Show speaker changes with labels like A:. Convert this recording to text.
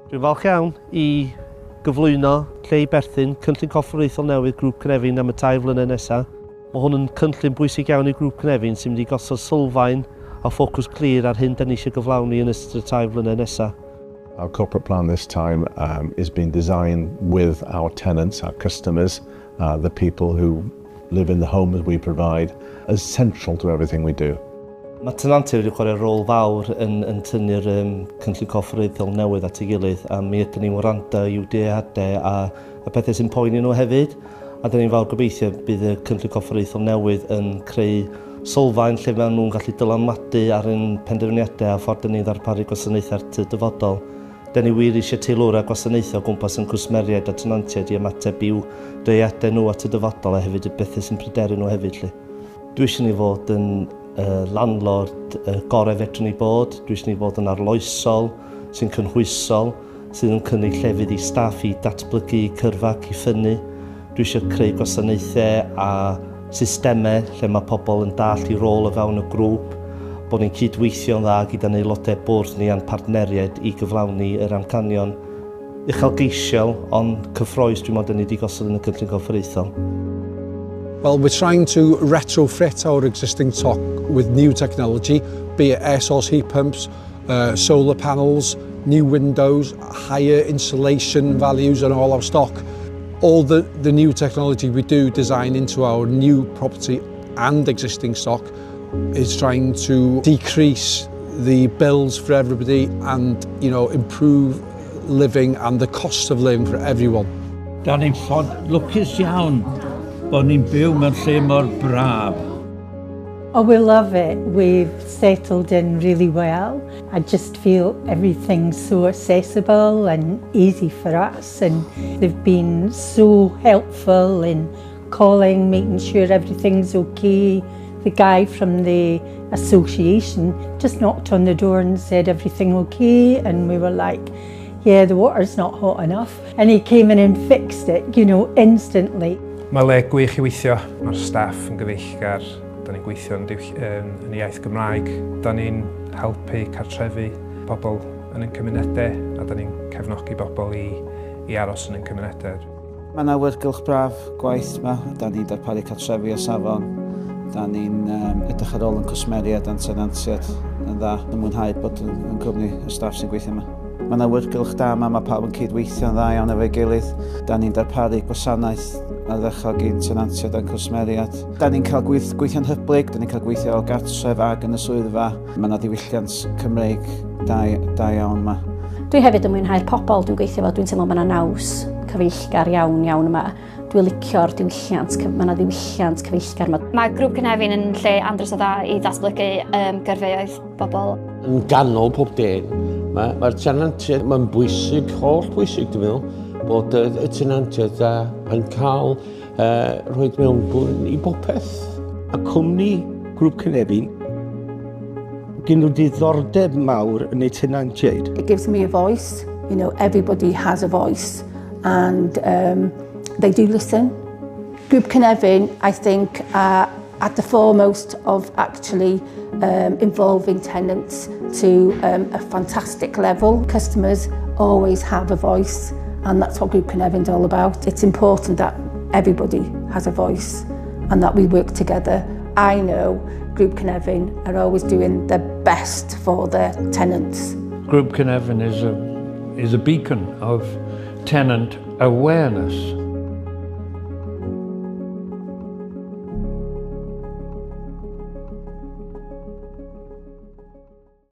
A: Dwi'n falch iawn i gyflwyno Lle i Berthyn, cynllun corfforaethol newydd Grŵp Cynefin am y 3 flynedd nesaf. Mae hwn yn cynllun bwysig iawn i Grŵp Cynefin sy'n mynd i gosod sylfaen a ffocws clir ar hyn da ni eisiau gyflawni yn ystod y 3 flynedd nesaf.
B: Our corporate plan this time is being designed with our tenants, our customers, the people who live in the homes we provide, as central to everything we do.
A: Mae tenantiaid wedi chwarae rôl fawr yn tynnu'r cynllun corfforaethol newydd at ei gilydd, a mi ydyn ni'n wrando i'w dyheadau a pethau sy'n poeni nhw hefyd. A dyn ni'n fawr gobeithio bydd y cynllun corfforaethol newydd yn creu sylfaen lle maen nhw'n gallu dylanwadu ar ein penderfyniadau a ffordd dyn ni'n ddarparu gwasanaethau at y dyfodol. Dyn ni wir eisiau teilwra gwasanaethau o gwmpas yn cwsmeriaid a tenantiaid i ymateb i'w dyheadau nhw at y dyfodol a hefyd y bethau sy'n pryderu nhw hefyd. Lly. Dwi eisiau ni fod yn landlord gorau fedrwn ni bod. Dwi eisiau ni fod yn arloesol, sy'n cynhwysol, sydd yn cynnig llefydd i staff i datblygu cyrfa ac i ffynnu. Dwi eisiau creu gwasanaethau a systemau lle mae pobl yn dallt i rôl o fewn y grŵp, bod ni'n cydweithio'n dda gyda'n aelodau bwrdd ni a'n partneriaid i gyflawni yr amcanion uchelgeisiol ond cyffrous dwi'n meddwl ni wedi gosod yn y cynllun corfforaethol.
C: Well, we're trying to retrofit our existing stock with new technology, be it air source heat pumps, solar panels, new windows, higher insulation values on all our stock. All the new technology we do design into our new property and existing stock is trying to decrease the bills for everybody and improve living and the cost of living for everyone.
D: Da ni'n lwcus iawn bod ni'n byw mewn lle mor braf.
E: Oh, we love it. We've settled in really well. I just feel everything's so accessible and easy for us, and they've been so helpful in calling, making sure everything's okay. The guy from the association just knocked on the door and said, "Everything okay?" And we were like, "Yeah, the water's not hot enough." And he came in and fixed it instantly.
F: Mae le gwych i weithio, mae'r staff yn gyfeillgar, da ni'n gweithio yn iaith Gymraeg, da ni'n helpu cartrefu pobl yn ein cymunedau a da ni'n cefnogi bobl i aros yn ein cymunedau.
G: Mae yna awyrgylch braf gwaith yma, da ni'n darparu cartrefi o safon, da ni'n edrych ar ôl yn cwsmeriaid a'n tenantiaid yn dda, yn mwynhau bod yn cwmni y staff sy'n gweithio yma. Mae yna awyrgylch da yma, mae pawb yn cydweithio'n dda iawn efo'i gilydd. Da ni'n darparu gwasanaeth ardderchog i'n tenantiaid a'n cwsmeriaid. Da ni'n cael gweithio'n hyblyg, da ni'n cael gweithio o gartref ag yn y swyddfa. Mae yna ddiwylliant Cymreig da iawn yma.
H: Dwi hefyd yn mwynhau'r pobl dwi'n gweithio efo, dwi'n teimlo mae yna naws cyfeillgar iawn iawn yma. Dwi'n licio'r diwylliant, mae yna ddiwylliant cyfeillgar yma.
I: Mae Grŵp Cynefin yn lle andros o dda i ddatblygu gyrfaoedd bobl.
J: Yn ganol pob dim, mae'r tenantiaid, mae'n bwysig, holl bwysig dwi'n meddwl, bod y tenantiaid yn cael rhoi mewnbwn i bopeth.
K: Y cwmni Grŵp Cynefin, gen nhw diddordeb mawr yn eu tenantiaid.
L: It gives me a voice, everybody has a voice and they do listen. Grŵp Cynefin, I think, are at the foremost of actually involving tenants to a fantastic level. Customers always have a voice, and that's what Grŵp Cynefin's all about. It's important that everybody has a voice and that we work together. I know Grŵp Cynefin are always doing their best for their tenants.
D: Grŵp Cynefin is a beacon of tenant awareness.